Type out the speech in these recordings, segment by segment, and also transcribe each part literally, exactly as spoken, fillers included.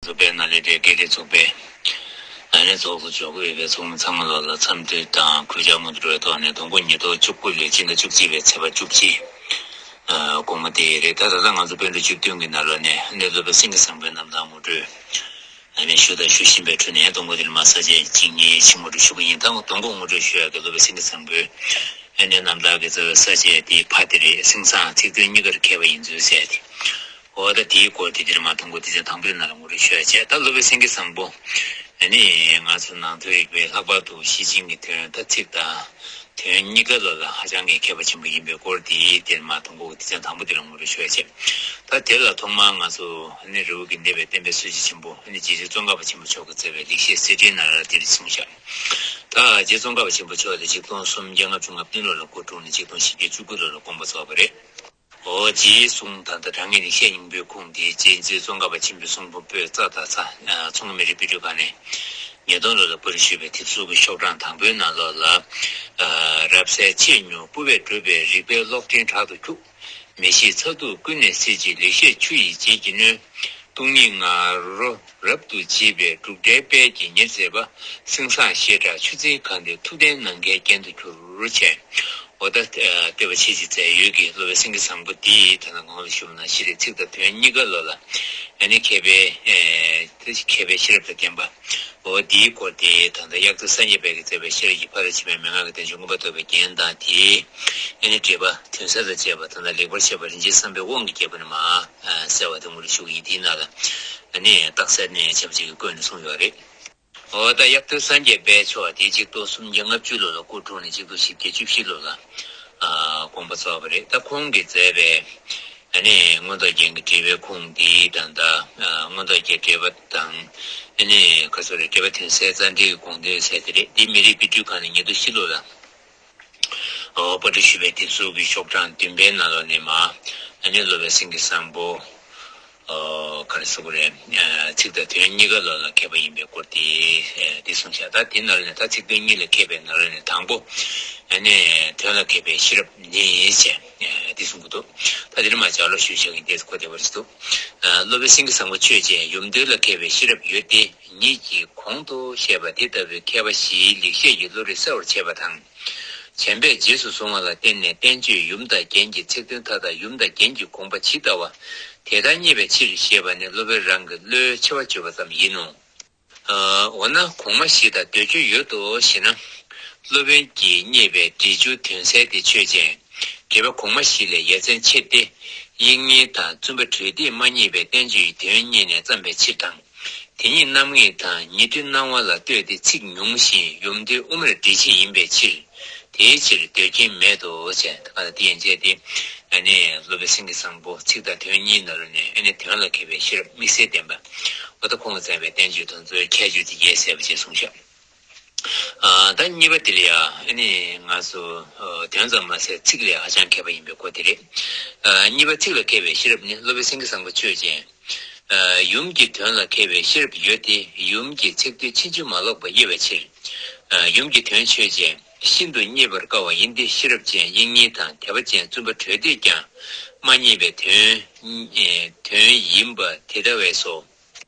ཚོགས་པའི་ནང་ལས་འབྲེལ་དགེ་ལས་ཚོགས་པའི་ཨ་ནི་ཚོགས་སུ་འཇོག་དགོས་པའི་ཚོགས་མི་ཚང་མ་ལོ་ལ་འཚམས་འདྲི་དང་གུས་ཕྱག་སྔོན་དུ་འགྲོ་བའི་ཐོག་ནས། དང་པོ་ཉིས་སྟོང་བཅུ་དགུ་ལོའི་སྤྱི་ཟླ་བཅུ་གཅིག་པའི་ཚེས་པ་བཅུ་གཅིག་དགོང་མོ་དེ་རེད། ད་ད་ལྟ་ང་ཚོ་པཎ་གྲུབ་བཅུ་བདུན་གྱི་ནང་ལོགས་ནས་ཨ་ནི་སློབ་དཔོན་སེང་གེ་བཟང་པོའི་རྣམ་ཐར་ངོ་སྤྲོད་ཨ་ནི་ཞུ་དང་ཞུ་བཞིན་པའི་ཁྲོད་ནས། དང་པོ་དེ་ལ་མ་ས་བཅད་གཅིག་གཉིས་ཞིག་ངོ་སྤྲོད་ཞུ་གི་ཡིན། ད་དང་པོ་ངོ་སྤྲོད་ཞུ་ཡག་གི་སློབ་དཔོན་སེང་གེ་བཟང་པོའི་ཨ་ནི་རྣམ་ཐར་གྱི་རྩ་བའི་ས་བཅད་དེ་ཕ་དེ་རེད། སེང་བཟང་ཚིག་དོན་གཉིས་ཀར་མཁས་པ་ཡིན་ཚུལ་ཟེར་ཏེ། འོ་ད་དེའི་སྐོར་དེ་དེ་ལ་མ་དང་པོ་སྡེ་ཚན་དང་པོའི་ནང་ལ་ངོ་སྤྲོད་ཞུ་ཡ་བྱས། ད་སློབ་དཔོན་སེང་གེ་བཟང་པོ་ཨ་ནི་ང་ཚོ་ནང་ཐོན་རིག་པའི་ལྷག་པར་དུ་ཤེར་ཕྱིན་གྱི་དོན། ད་ཚིག་དང་དོན་གཉིས་ཀ་ལོ་ལ་ཧ་ཅང་གི་མཁས་པ་ཆེན་པོ་ཡིན་པའི་སྐོར་དེ་དེ་ལ་མ་དང་པོ་སྡེ་ཚན་དང་པོ་དེ་ལ་ངོ་སྤྲོད་ཞུ་ཡ་བྱས། ད་དེ་ལ་ཐོག་མར་ང་ཚོ་ཨ་ནི་རི་བོ་དགེ་ལྡན་པའི་བསྟན་པའི་སྲོལ་འབྱེད་ཆེན་པོ་ཨ་ནི་རྗེ་བཙུན་ཙོང་ཁ་པ་ཆེན་པོ་མཆོག་གིས་མཛད་པའི་ལེགས་བཤད་གསེར་ཕྲེང་ནང་ལ་དེ་རེ་གསུངས་བཞག། ད་རྗེ་ཙོང་ཁ་པ་ཆེན་པོ་མཆོག་དེ་ཆིག་སྟོང་སུམ་བརྒྱ་ལྔ་བཅུ་ང་བདུན་ལོ་ལ་སྐུ་འཁྲུངས་ནས་ཆིག་སྟོང་བཞི་བརྒྱ་བཅུ་དགུ་ལོ་ལ་དགོངས་པ་རྫོགས་པ་རེད། འོ་རྗེའི་གསུང་དང་། ད་དྲང་ངེས་ལེགས་བཤད་སྙིང་པོའི་ཁུངས་དེ་རྗེ་བཙུན་ཙོང་ཁ་པ་ཆེན་པོའི་གསུང་འབུམ་པོད་ཙ་དང་ཚ། ཨ་ཚོང་ལམ་མི་རིགས་དཔེ་སྐྲུན་ཁང་ནས་ཉིས་སྟོང་ལོ་ལ་པར་ཞུས་པའི་དེབ་གཟུགས་ཀྱི་ཤོག་གྲངས་དང་པོའི་ནང་ལོགས་ལ། ཨ་རབ་གསལ་ཆེས་ཉུང་། སྤུ་བས་གྲུབ་པའི་རིག་པའི་གློག་ཕྲེང་དྲག་ཏུ་འཁྱུག། མི་ཤེས་ཚ་གདུང་ཀུན་ནས་སེལ་ཅིང་། ལེགས་བཤད་ཆུ་ཡི་ལྗིད་ཀྱིས་ནོན། སྟོང་ཉིད་ང་རོ་རབ་ཏུ་འབྱེད་པའི། འབྲུག་སྒྲའི་དཔལ་གྱིས་ཉེར་མཛེས་པ། སེང་བཟང་ཞེས་གྲགས་ཆུ་འཛིན་གང་དེའི། ཐུབ་བསྟན་ནམ་མཁའི་རྒྱན་དུ་གྱུར། བྱས། འོ་ད་ཨ་བསྟོད་པ་ཆེ་ཆེ་མཛད་ཡོད་ཀྱི་སློབ་དཔོན་སེང་གེ་བཟང་པོ་འདི་ད་ལྟ་གོང་ལ་ཞུས་པ་ནང་བཞིན་རེད། ཚིག་དང་དོན་གཉིས་ཀ་ལོ་ལ་ཨ་ནི་མཁས་པའི་ཨེ་དེ་མཁས་པའི་ཤེས་རབ་དང་ལྡན་པ། འོ་འདིའི་སྐོར་དེ་ད་ལྟ་དབྱར་སྟོན་སངས་རྒྱས་པའི་གི་མཛད་པའི་ཤེས་རབ་ཀྱི་ཕ་རོལ་ཕྱིན་པའི་མན་ངག་གི་བསྟན་བཅོས་མངོན་པར་རྟོགས་པའི་རྒྱན་དང་། དེའི་ཨ་ནི་འགྲེལ་པ་དོན་གསལ་དང་བཅས་པ་ད་ལྟ་ལེགས་པར་བཤད་པ་རིན་ཆེན་བསམ་པའི་དབང་གི་རྒྱལ་པོ་ནས་མར་ཨ་གསལ་བ་དེ་ངོ་སྤྲོད་ཞུ་གི་ཡིན། དེའི་ནང་ལ་ཨ་ནི་རྟགས་གསལ་གནད་ཆེན་པོ་ཅིག་གིས་བཀོད་ནས་གསུངས་ཡོད་རེད། འོ་ད་དབྱར་སྟོན་སངས་རྒྱས་པའི་ཕྱོགས་དེ་ཆིག་སྟོང་སུམ་བརྒྱ་ལྔ་བཅུ་ལོ་ལ་སྐུ་འཁྲུངས་ནས་ཆིག་སྟོང་བཞི་བརྒྱ་བཅུ་བཞི་ལོ་ལ་ཨ་དགོངས་པ་རྫོགས་པ་རེད། ད་ཁོང་གིས་མཛད་པའི་ཨ་ནི་མངོན་རྟོགས་རྒྱན་གྱི་འགྲེལ་པའི་ཁུངས་འདི་དང་། ད་ཨ་མངོན་རྟོགས་རྒྱན་འགྲེལ་པ་དང་། ཨ་ནི་ག་ཚོད་རེད། འགྲེལ་པ་དོན་གསལ་རྩ་འགྲེལ་གྱི་དགོངས་དོན་ཟེར་དེ་རེད། འདི་མི་རིགས་དཔེ་སྐྲུན་ཁང་ནས་ཉིས་སྟོང་བཞི་ལོ་ལ་འོ་པར་སྐྲུན་ཞུས་པའི་དེབ་གཟུགས་ཀྱི་ཤོག་གྲངས་བདུན་པའི་ནང་ལོགས་ནས་མར་ཨ་ནི་སློབ་དཔོན་སེང་གེ་བཟང་པོ་ཨོ་ག་རེ་ཟེར་དགོས་རེད། ཨ་ཚིག་དང་དོན་གཉིས་ཀ་ལོ་ལ་མཁས་པ་ཡིན་པའི་སྐོར་དེ་ཨ་དེ་གསུངས་བཞག། ད་དེ་ནང་ལོགས་ནས་ད་ཚིག་དོན་གཉིས་ལ་མཁས་པའི་ནང་ལོགས་ནས་དང་པོ་ཨ་ནི་དོན་ལ་མཁས་པའི་ཤེས་རབ་ནི་ཞེས་ཨ་དེ་གསུང་གི་འདུག། ད་དེ་ནས་མར་ལྗགས་ཀློག་ཞུས་བཞག་གི་འདི་གོ་བདེ་བ་རེད་འདུག། ཨ་སློབ་དཔོན་སེང་གེ་བཟང་པོ་ཆོས་ཅན། ཡུམ་དོན་ལ་མཁས་པའི་ཤེས་རབ་ཡོད་དེ། ཉིད་ཀྱིས་གོང་དུ་བཤད་པ་དེ་ལྟ་བུའི་མཁས་པ་བཞིའི་ལེགས་བཤད་ཀྱི་བློ་རིག་གསལ་བར་བྱེད་པ་དང་། བྱམས་པས་རྗེས་སུ་བཟུང་བ་ལ་བརྟེན་ནས་བསྟན་བཅོས་ཡུམ་དང་རྒྱན་གྱི་ཚིག་དོན་མཐའ་དག། ཡུམ་དང་རྒྱན་གྱི་དགོངས་པ་ཇི་ལྟ་བ་དེ་ལྟར་རྙེད་པའི་ཕྱིར་ཞེས་པ་ནི་སློབ་དཔོན་རང་གི་བློའི་ཆེ་བ་བརྗོད་པ་ཙམ་ཡིན་ནོ། ཨ་འོ་ན་གོང་མ་བཞི་དང་ཟློས་ཆོས་ཡོད་དོ་ཞེ་ན། སློབ་དཔོན་གྱིས་རྙེད་པའི་འགྲེལ་ཆུང་དོན་གསལ་དེ་ཆོས་ཅན། འགྲེལ་པ་གོང་མ་བཞི་ལས་ཡ་མཚན་ཆེ་སྟེ། དབྱིག་གཉེན་དང་བཙུན་པ་གྲོལ་སྡེས་མ་རྙེད་པའི་བསྟན་བཅོས་ཡི་དོན་རྙེད་ནས་བརྩམས་པའི་ཕྱིར་དང་། དེ་ཉིད་རྣམ་ངེས་དང་ཉེ་དུའི་སྣང་བ་ལ་ལྟོས་ཏེ་ཚིག་ཉུང་ཞིང་ཡུམ་དོན་དབུ་མར་འགྲེལ་ཆེ་ཡིན་པའི་ཕྱིར། དེའི་ཕྱིར་ཟློས་རྒྱན་མེད་དོ་ཞེས། ད་ག་ལ་དེ་ཡན་ཆད་དེ་ཨ་ནི་སློབ་དཔོན་སེང་གེ་བཟང་པོ་ཚིག་དང་དོན་གཉིས་ནང་ལ་ནས་ཨ་ནི་དོན་ལ་མཁས་པའི་ཤེས་རབ་དམིགས་བསལ་ལྡན་པ། འོ་ད་ཁོང་གིས་མཛད་པའི་བསྟན་བཅོས་དེ་ཚོའི་ཁྱད་ཆོས་དེ་རྒྱས་བཤད་པ་བཅས་གསུངས་བཞག། ཨ་ད་གཉིས་པ་དེ་ལ་ཡང་ཨ་ནི་ང་ཚོ་ཨ་དོན་ཙམ་མ་ཟད་ཚིག་ལ་ཧ་ཅང་མཁས་པ་ཡིན་པའི་སྐོར་དེ་རེད། ཨ་གཉིས་པ་ཚིག་ལ་མཁས་པའི་ཤེས་རབ་ནི་སློབ་དཔོན་སེང་གེ་བཟང་པོ་ཆོས་ཅན། ཨ་ཡུམ་གྱི་དོན་ལ་མཁས་པའི་ཤེས་རབ་ཡོད་དེ། ཡུམ་གྱི་ཚིག་དོན་ཕྱིན་ཅི་མ་ལོག་པ་དབྱེ་བའི་ཕྱིར། ཨ་ཡུམ་གྱི་དོན་ཆོས་ཅན། ཤིན་ཏུ་རྙེད་པར་དཀའ་བ་ཡིན་ཏེ། ཤེས་རབ་ཅན། དབྱིག་གཉེན་དང་དད་པ་ཅན། བཙུན་པ་གྲོལ་སྡེས་ཀྱང་མ་རྙེད་པའི་དོན་དོན་ཡིན་པ་དེ་ལྟ་བས་སོ།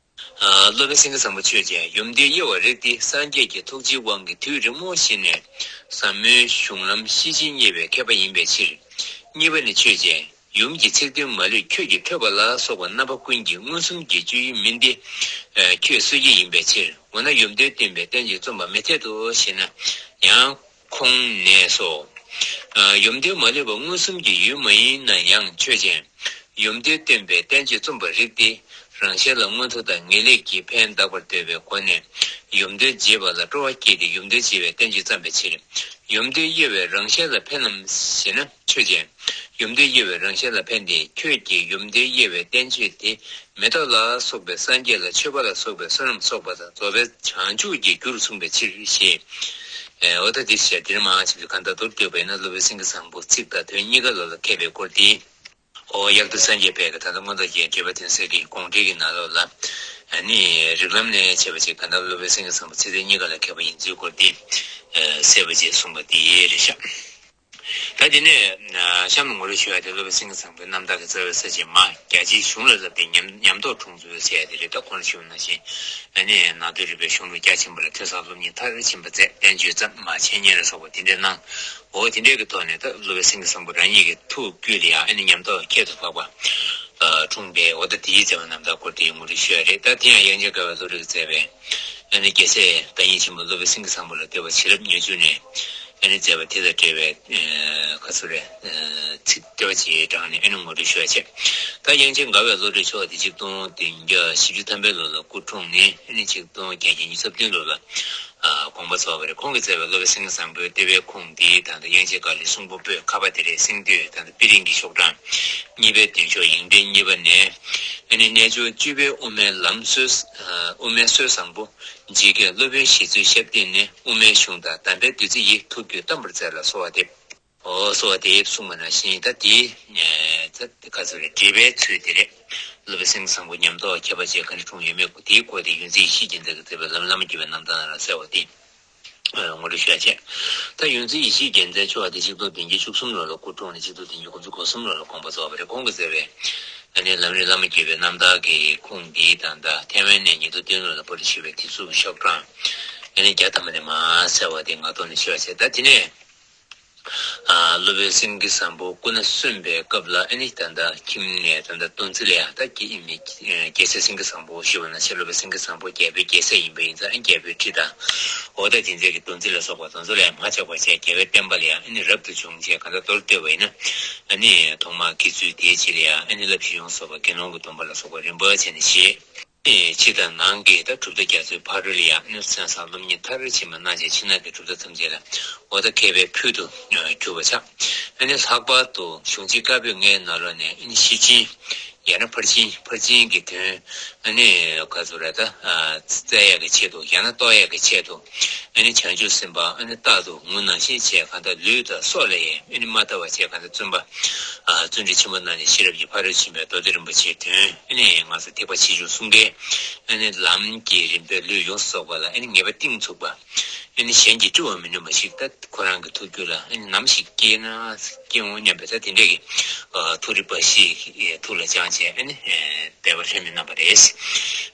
ཨ་སློབ་དཔོན་སེང་གེ་བཟང་པོ་ཆོས་ཅན། ཡུམ་དོན་དབྱེ་བ་རིགས་འདི་སངས་རྒྱས་ཀྱི་ཐུགས་རྗེའི་དབང་གིས་དུས་རིང་མོ་ཞིག་ནས་ཟབ་མོའི་གཞུང་ལམ་ཤེས་བཞིན་རྙེད་པའི་མཁས་པ་ཡིན་པའི་ཕྱིར། གཉིས་པ་ནི་ཆོས་ཅན། ཡུམ་གྱི་ཚིག་དོན་མ་ལུས་ཁྱོད་ཀྱིས་ཐོས་པ་ལ་སོགས་པ་རྣམ་པ་ཀུན་གྱིས་མངོན་སུམ་གྱི་སྤྱོད་ཡུལ་མིན་ཏེ། ཁྱོད་སོ་སྐྱེ་ཡིན་པའི་ཕྱིར། འོ་ན་ཡུམ་དོན་སྟོན་པའི་བསྟན་བཅོས་རྩོམ་པ་མི་འཐད་དོ་ཞེ་ན། ཡང་ཁོང་ནས་སོ། ཡུམ་དོན་མ་ལུས་པ་མངོན་སུམ་གྱི་ཡུལ་མ་ཡིན་ན་ཡང་ཆོས་ཅན། ཡུམ་དོན་སྟོན་པའི་བསྟན་བཅོས་རྩོམ་པ་རིགས་ཏེ། རང་གཞན་ལ་མངོན་མཐོ་དང་ངེས་ལེགས་ཀྱི་ཕན་གདགས་པར་འདོད་པའི་སྒོ་ནས་ཡུམ་དོན་འབྱེད་པ་ལ་སྤྲོ་བ་སྐྱེས་ཏེ་ཡུམ་དོན་འབྱེད་པའི་བསྟན་བཅོས་བརྩམས་པའི་ཕྱིར། ཡུམ་དོན་དབྱེ་བས་རང་གཞན་ལ་ཕན་ནམ་ཞེ་ན། ཆོས་ཅན། ཡུམ་དོན་དབྱེ་བས་རང་གཞན་ལ་ཕན་ཏེ། ཁྱོད་ཀྱིས་ཡུམ་དོན་དབྱེ་བའི་བསྟན་བཅོས་དེ་མེ་ཏོག་ལ་སོགས་པའི་སངས་རྒྱས་ལ་མཆོད་པ་ལ་སོགས་པའི་བསོད་ནམས་གསོག་པ་དང་རྫོགས་པའི་བྱང་ཆུབ་ཀྱི་རྒྱུར་གསུངས་པའི་ཕྱིར་ཞེས། འོ་ད་འདི་བཤད་དེར་མ་ཆེ་བའི་གང་ལྟར་མདོར་བསྡུས་པ་ཡིན་ན་སློབ་དཔོན་སེང་གེ་བཟང་པོ་ཚིག་དང་དོན་གཉིས་ཀ་ལོ་ལ་མཁས་པའི་སྐོར་དེ། ཨོ་དབྱར་སྟོན་སངས་རྒྱས་པའི་གི་ད་ལྟ་མངོན་རྟོགས་རྒྱན་འགྲེལ་པ་དོན་གསལ་གྱི་དགོངས་འགྲེལ་གྱི་ནང་ལོགས་ལ། ཨ་ནི་རིགས་ལམ་ནས་བྱས་པ་ཅིག་གང་ལྟར་སློབ་དཔོན་སེང་གེ་བཟང་པོ་ཚིག་དོན་གཉིས་ཀ་ལ་མཁས་པ་ཡིན་ཚུལ་སྐོར་དེ་གསལ་པོ་ཅིག་གསུངས་པ་དེ་རེད་ཤག། ད་དེ་ནས་གཤམ་ལ་ངོ་སྤྲོད་ཞུ་ཡ་དེ་སློབ་དཔོན་སེང་གེ་བཟང་པོའི་རྣམ་ཐར་གྱི་རྩ་བའི་ས་བཅད་མ། རྒྱ་ཆེའི་གཞུང་ལ་བསླབ་པའི་ཉམས་ཉམས་རྟོགས་འཁྲུངས་ཚུལ་ཟེར་ཡ་དེ་རེད། ད་གོང་ལ་ཞུས་པ་ནང་བཞིན་ཨ་ནི་ནང་དོན་རིག་པའི་གཞུང་ལུགས་རྒྱ་ཆེན་པོ་ལ་ཐོས་བསམ་སློབ་གཉེར་མཐར་ཕྱིན་པ་མཛད། བསྟན་བཅོས་བརྩམས། མ་འཆད་ཉན་ལ་སོགས་པ་དེ་འདྲའི་གནང་། འོ་དེ་འདྲའི་གི་ཐོག་ནས་ད་སློབ་དཔོན་སེང་གེ་བཟང་པོ་རང་ཉིད་ཀྱི་ཐུགས་རྒྱུད་ལ་ཡང་ཨ་ནི་ཉམས་རྟོགས་ཁྱད་དུ་འཕགས་པ་འཁྲུངས་པས། འོ་ད་དེའི་མཛད་པ་རྣམ་ཐར་སྐོར་དེ་ངོ་སྤྲོད་ཞུ་ཡ་རེད། ད་དེ་ཡང་དབྱངས་ཅན་དགའ་བའི་བློ་གྲོས་ཀྱིས་མཛད་པའི་ཨ་ནི་རྒྱལ་སྲས་བདག་ཉིད་ཆེན་པོ་སློབ་དཔོན་སེང་གེ་བཟང་པོ་ལ་བསྟོད་པ་བྱིན་རླབས་མྱུར་འཇུག་ནས་ཨ་ནི་མཛད་པ་དེ་དང་འབྲེལ་བའི་ཁ་སོ་རེ་ཚིག་བསྟོད་པ་ཅིག་དྲངས་ནས་ཨ་ནི་ངོ་སྤྲོད་ཞུ་ཡ་བྱས། ད་དབྱངས་ཅན་དགའ་བའི་བློ་གྲོས་མཆོག་དེ་ཆིག་སྟོང་བདུན་བརྒྱ་བཞི་བཅུ་ཐམ་པའི་ལོ་ལ་སྐུ་འཁྲུངས་ནས་ཨ་ནི་ཆིག་སྟོང་བརྒྱད་བརྒྱ་ཉི་ཤུ་རྩ་བདུན་ལོ་ལ་དགོངས་པ་རྫོགས་པ་རེད། ཁོང་གིས་མཛད་པའི་སློབ་དཔོན་སེང་གེ་བཟང་པོའི་བསྟོད་པའི་ཁུངས་འདི་ད་ལྟ་དབྱངས་ཅན་དགའ་ལེའི་གསུང་འབུམ་པོད་ཁ་པ་དེ་རེད། སེང་བསྟོད་ད་ལྟ་དཔེ་རིང་གི་ཤོག་གྲངས་གཉིས་པའི་མདུན་ཤོག་ཡིག་ཕྲེང་གཉིས་པ་ནས་ཨ་ནི་རྣལ་འབྱོར་སྤྱོད་པའི་དབུ་མའི་ལམ་སྲོལ་དབུ་མའི་སྲོལ་བཟང་པོ། ཇི་སྐད་སློབ་དཔོན་ཞེས་བརྗོད་ཞབས་བརྟན་ནས། དབུ་མའི་གཞུང་དང་དམ་པའི་བདུད་རྩི་ཡིས། ཐུགས་རྒྱུད་བལྟམས་པར་མཛད་ལ་གསོལ་བ་འདེབས། འོ་གསོལ་བ་འདེབས་གསུངས་པ་ནང་བཞིན་ད་དེའི་ད་ག་ཚོད་རེད། འགྲེལ་པའི་ཚུལ་དེ་རེད། སློབ་དཔོན་སེང་གེ་བཟང་པོ་ཉམས་རྟོགས་ཁྱད་པར་ཅན་ག་འདྲ་འཁྲུངས་ཡོད་མེད་སྐོར་དེའི་སྐོར་དེ་ཡོངས་འཛིན་ཡེ་ཤེས་རྒྱལ་མཚན་གྱིས་མཛད་པའི་ལམ་བླ་མ་བརྒྱུད་པའི་རྣམ་ཐར་ནང་ལ་གསལ་བ་དེ་ངོ་སྤྲོད་ཞུ་ཡ་བྱས། ད་ཡོངས་འཛིན་ཡེ་ཤེས་རྒྱལ་མཚན་མཆོག་དེ་ཆིག་སྟོང་བདུན་བརྒྱ་བཅུ་གསུམ་ལོ་ལ་སྐུ་འཁྲུངས་ནས་ཆིག་སྟོང་བདུན་བརྒྱ་དགུ་བཅུ་གོ་གསུམ་ལོ་ལ་དགོངས་པ་རྫོགས་པ་རེད། ཁོང་གིས་མཛད་པའི་ཨ་ནི་ལམ་རིམ་བླ་མ་བརྒྱུད་པའི་རྣམ་ཐར་གྱི་ཁུངས་འདི་དང་ད་ཐའེ་ཝན་ནས་ཉིས་སྟོང་བདུན་ལོ་ལ་པར་སྐྲུན་ཞུས་པའི་དེབ་གཟུགས་ཤོག་གྲངས་ཨ་ནི་བརྒྱ་ཐམ་པ་ནས་མར་གསལ་བ་དེ་ངག་ཐོག་ནས་ཞུ་བ་བྱས། ད་དེ་ནས་སློབ་དཔོན་སེང་གེ་བཟང་པོ་སྐུ་ན་གསོན་པའི་སྐབས་ལ་ཨ་ནི་ད་ལྟ་ཁྱིམ་ནས་ད་ལྟ་སྟོན་རྩི་ལ་ཡང་ད་ཀྱི་ཨིན་མི་རྒྱལ་སྲས་སེང་གེ་བཟང་པོ་ཞུས་པ་ནང་བཞིན་སློབ་དཔོན་སེང་གེ་བཟང་པོ་རྒྱལ་པོའི་རྒྱལ་སྲས་ཡིན་པ་ཡིན་ཙང་ཨ་ནི་རྒྱལ་པོའི་ཁྲི་དང་འོ་ད་དེ་ཚོའི་གི་སྟོན་རྩི་ལ་སོགས་པ་དེ་ཚོ་ལ་ཡང་མ་ཆགས་པ་བྱས་རྒྱལ་བའི་བསྟན་པ་ལ་ཡང་ཨ་ནི་རབ་ཏུ་བྱུང་བྱས་གང་ལྟར་མདོར་བསྡུས་པ་ཡིན་ན་ཨ་ནི་ཐོག་མར་དགེ་ཚུལ་དེའི་རྗེས་ལ་ཡང་ཨ་ནི་བསླབ་གཞི་ཡོངས་སུ་རྫོགས་པ་དགེ་སློང་གི་སྡོམ་པ་ལ་སོགས་པ་རིམ་པ་བྱས་ནས་བཞེས། ཕྱི་དང་ནང་གི་ད་གྲུབ་མཐའ་རྒྱ་མཚོའི་ཕ་རོལ་ལ་ཡང་ནི་གསན་བསམ་སློབ་གཉེར་མཐར་ཕྱིན་པ་གནང་བྱས་ཕྱི་ནང་གི་གྲུབ་མཐའ་ཐམས་ཅད་ལ་འོ་ད་མཁས་པའི་ཕུལ་དུ་གྱུར་པ་ཆགས། ཨ་ནི་ལྷག་པར་དུ་གཞུང་ཆེན་བཀའ་པོད་ལྔའི་ནང་ལོགས་ནས་ཨ་ནི་ཤེར་ཕྱིན་ཡང་ན་ཕར་ཕྱིན་ཕར་ཕྱིན་གྱི་དོན་ཨ་ནི་ག་ཚོད་རེད་ད་བཙལ་ཡག་གི་ཆེད་དུ་ཡང་ན་རྟོགས་ཡག་གི་ཆེད་དུ་ཨ་ནི་བྱང་ཆུབ་སེམས་དཔའ་ཨ་ནི་རྟག་ཏུ་ངུ་ནང་བཞིན་བྱས་གང་ལྟར་ལུས་དང་སྲོག་ལ་ཡང་ཨ་ནི་མ་ལྟ་བ་བྱས་གང་ལྟར་བརྩོན་པ། བརྩོན་འགྲུས་ཆེན་པོ་གནང་ནས་ཤེས་རབ་ཀྱི་ཕ་རོལ་ཕྱིན་པའི་མདོ་སྡེ་རིན་པོ་ཆེའི་དོན་ཨ་ནི་ང་ཚོ་ཐེག་པ་ཆེ་ཆུང་གསུམ་ཀའི་ཨ་ནི་ལམ་གྱི་རིམ་པའི་ལུས་ཡོངས་སུ་རྫོགས་པ་ལ་ཨ་ནི་ངེས་པ་གཏིང་ཚུགས་པ། ཨ་ནི་གཞན་གྱིས་བཀྲི་བར་མི་ནུས་པ་ཞིག་ད་ཁོ་རང་གི་ཐུགས་རྒྱུད་ལ་ཨ་ནི་ནམ་ཞིག་སྐྱེས་ན་སྐྱེ་འོང་སྙམ་པའི་ད་དེ་འདྲའི་གི་ཐུགས་རིག་འབའ་ཞིག་ཐུགས་ལ་བཅངས་བྱས་ཨ་ནི་འབད་པ་ལྷད་མེད་གནང་བ་རེད།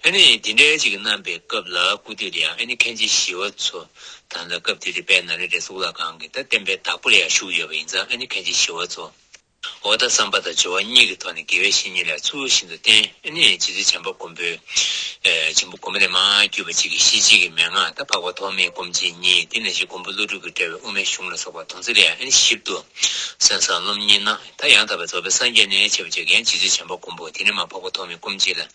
ཨ་ནི་དེ་འདྲའི་ཅིག་གནང་པའི་སྐབས་ལ་སྐུ་དུས་ལ་ཡང་ཨ་ནི་མཁན་ཆེན་ཞི་བ་འཚོ། ད་ལྟ་སྐབས་དེ་དུས་དཔལ་ནཱ་ལེནྡྲའི་གཙུག་ལག་ཁང་གི་ད་བསྟན་པའི་བདག་པོ་ལ་ཡང་བཞུགས་ཡོད་པ་ཡིན་ཙང་ཨ་ནི་མཁན་ཆེན་ཞི་བ་འཚོ། འོ་ད་བསམ་པ་དང་སྦྱོར་བ་གཉིས་ཀྱི་ཐོག་ནས་དགེ་བའི་བཤེས་གཉེན་ལ་ཚུལ་བཞིན་དུ་བསྟེན། ཨ་ནི་རྗེ་བཙུན་བྱམས་པ་མགོན་པོའི་ཨེ་བྱམས་པ་མགོན་པོ་ནས་མར་བརྒྱུད་པ་གཅིག་གི་ཤེར་ཕྱིན་གྱི་མན་ངག་ད་འཕགས་པ་ཐོགས་མེད་སྒོམ་ཆེན་གཉིས་དེ་ནང་བཞིན་མགོན་པོ་ཀླུ་སྒྲུབ་ཀྱིས་བཀྲལ་བའི་དབུ་མའི་གཞུང་ལ་སོགས་པ་དེ་ཚོ་ལ་ཡང་ཨ་ནི་ཞིབ་ཏུ་གསན་བསམ་སློབ་གཉེར་གནང་། ད་ཡང་དག་པའི་རྫོགས་པའི་སངས་རྒྱས་ནས་ཆེ་བ་གཅིག་ཡང་རྗེ་བཙུན་བྱམས་པ་མགོན་པོ་དེ་ནས་མར་འཕགས་པ་ཐོགས་མེད་སྒོམ་ཆེན་ལ།